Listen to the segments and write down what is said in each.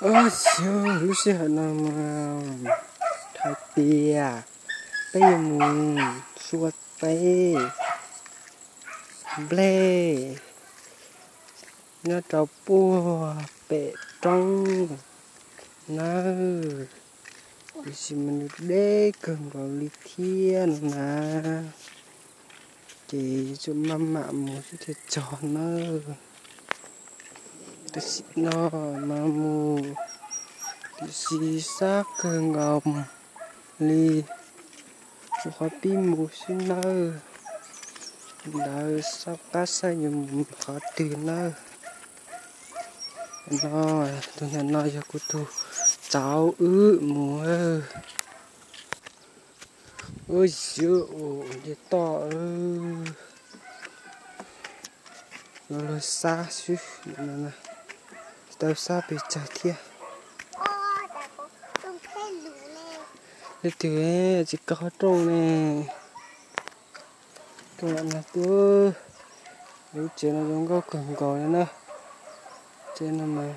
Ua xyov lub sij hawm no mas hais tias peb yuav mus sua teb nplej nyob rau puag pem roob nawb, tiam sis mas nws deb kawg nkaus li thiab no na, ces yuav tsum maj mam mus xwb thiaj txog nawb. Tam sim no mas mus tiam sis sab kawg nkaus li, mus qhov pib mus xwb nawb, ntawd sab qab saib yuav mus qhov twg nawb. No, tus ntawm no yog kuv tus txauv wb mus. Ua xyov ua nce toj, yuav luag sab xwb, tsis tau sab pes tsawg thiab. Leej twg tsis kaw qhov rooj ne. Tus no, lub tsev no zoo nkauj kawg nkaus li na. Tsev no mas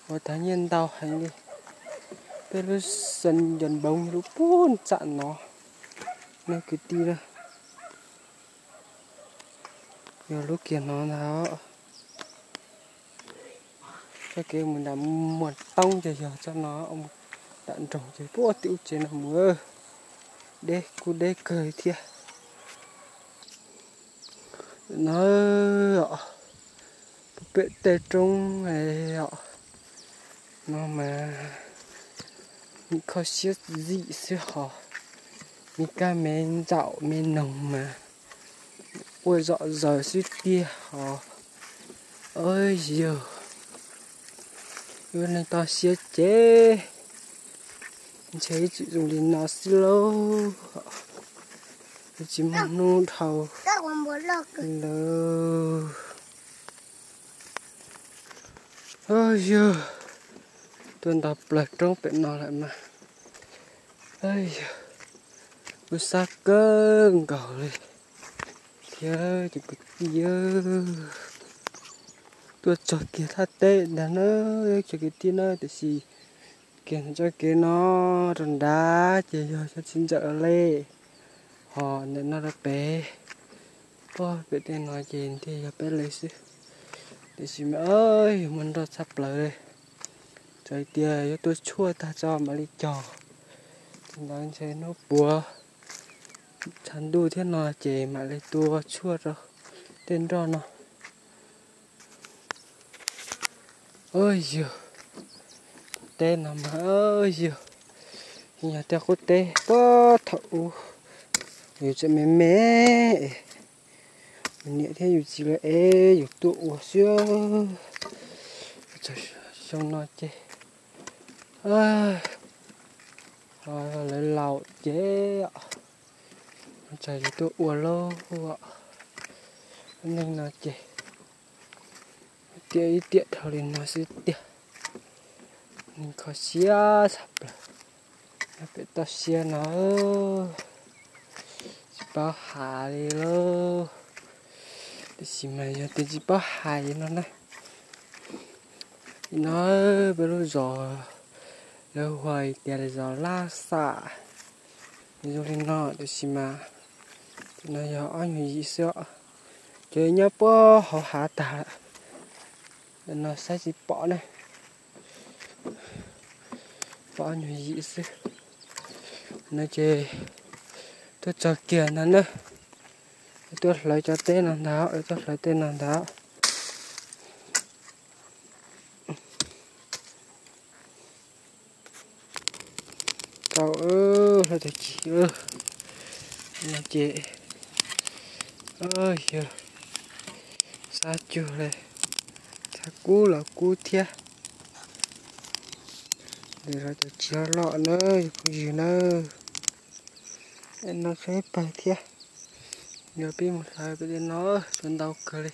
ua tag nyiaj ntau heev li. Peb lub xeev Ncuas Npoov lub puag nram no, nej kwv tij na. Yog lub kiag no ntag. Txoj kev mus nram Muas Toob ces yog txoj no, nram nroog ces puag tim lub tsev no mus, deb kuj deb kawg thiab. No, puag pem tej roob os, no mas kho siab zim xwb hos, me kab me ntsaum me noog mas ua zom zaws xwb tiag hos. Yog lub neej toj siab ces ntshe ib txwm zoo li no xwb lauj, tsis muaj hnub dhau lawm. Yog tuaj nto plaws roob pem no lawm mas, yog kuj sab kawg nkaus li thiab cov kwv tij. Tuaj txog kiag thaj teb ntag na, cov kwv tij na, tiam sis kiag txoj kev no rau nrad ces yog cov txiv ntxawm li, ho ntawm no rau pem, pem tej no ces thiaj yog peb li xwb. Tiam sis mas yog muaj nroj tshaj plaws li, txawm tias yuav tuaj tshuaj tag tso mam li cog, tsis ntawd ntshe hnub puav tshav ntuj thiab no ces mam li tua tshuaj rau tej nroj no. Yog teb no mas yog, yog tej qub teb puag thaum ub, yus tseem me me, yus niam thiab yus txiv lawv ev yus tuaj ua xwb. Xyoo no ces lawv laus ces txawm yus tuaj ua lauj. Lub neej no ces tiam ib tiam dhau li no xwb tiag, neeg kho siab tshaj plaws. Nyob pem toj siab no tsis paub hais li lauj, tiam sis mas yog tias tsis paub hais no na, no peb lub zos lawv hu tias zos Laj Xam, zoo li no tiam sis mas no yog ob nyuag yim xwb, ces nyob puag hauv hav tag lawm, no saib tsis pom ne. Pom ob nyuag yim xwb no ces tuaj txog kiag ntag na, tuaj hlawv cov teb no ntag, tuaj hlawv tej no ntag. Tau, hlawv tag kis no ces yog sab cuag li, txhaj kub los kub thiab. Lwm zaus cov tsis loj loj na yog phooj ywg na, no tshuav ib pawg thiab, yog peb mus hlawv peb tej no, tau ntau kawg li.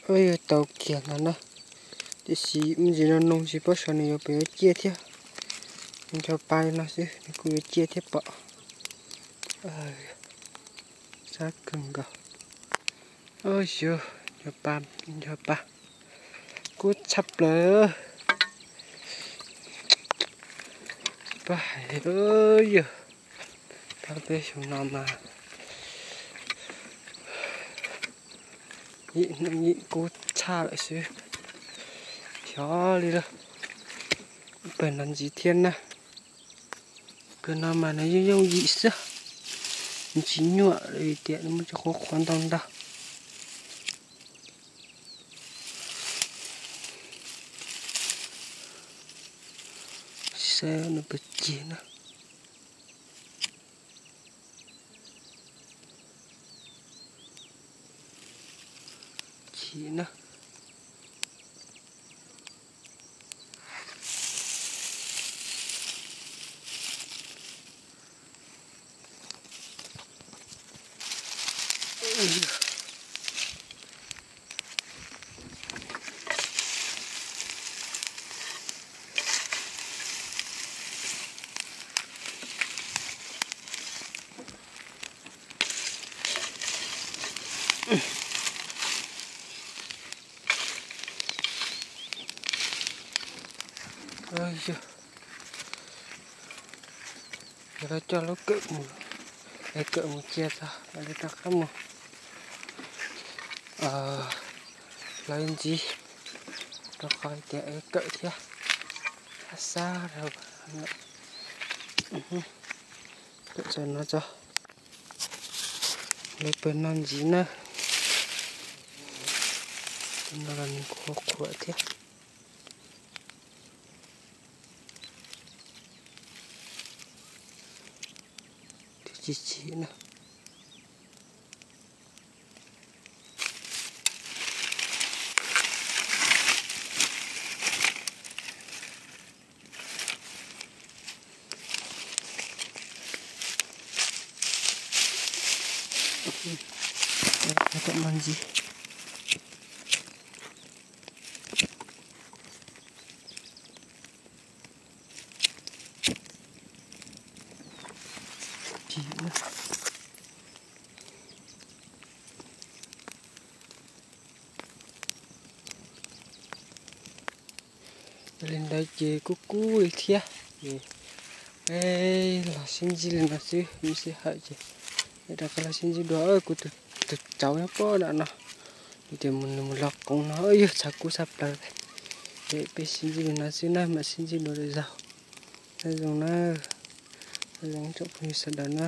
Yuav tau kiag no na, tiam sis me ntsis no noo tsis paub saib nws yuav puas yuav ciaj thiab. Nws ncho pa li no xwb nws kuj yuav ciaj thiab pom. Sab kawg nkaus. Yog, yog pa, yog pa, kub tshaj plaws. Tsis paub hais li yog, pab peb xyoo no mas yim hnub yim kub tshaj lawm xwb. Xyov li lawm. Pawg no ntxiv thiab na. Pawg no mas nws yooj yooj yim xwb, nws tsis nyuaj vim tias nws muaj cov qhuav qhuav ntau ntau. Saib nws puas cig na. Cig na. Yog, yog lawv coj lub kawm mus, es kawm mus cia txog mam li rov qab mus hlawv ntxiv, rau qhov tias es kawm thiab, xab xab rau lawm. Kawm txog no tso, lawv pawg no ntxiv na, no los nws qhuav qhuav thiab. Twb tsis chim na. Tom no ntxiv. Yog li ntawd ces kuj kub li thiab, ces peb los sib ntsib li no xwb, ib sij hawm ces rov qab los sib ntsib dua. Kuv tus tsauv nyob pem nram no, ces mus nws mus los qoov no, yog tshav kub tshaj plaws. Ces peb sib ntsib li no xwb na, mam sib ntsib dua lwm zaus. Nyob zoo na, nyob zoo tsoom phooj ywg sawv daws na.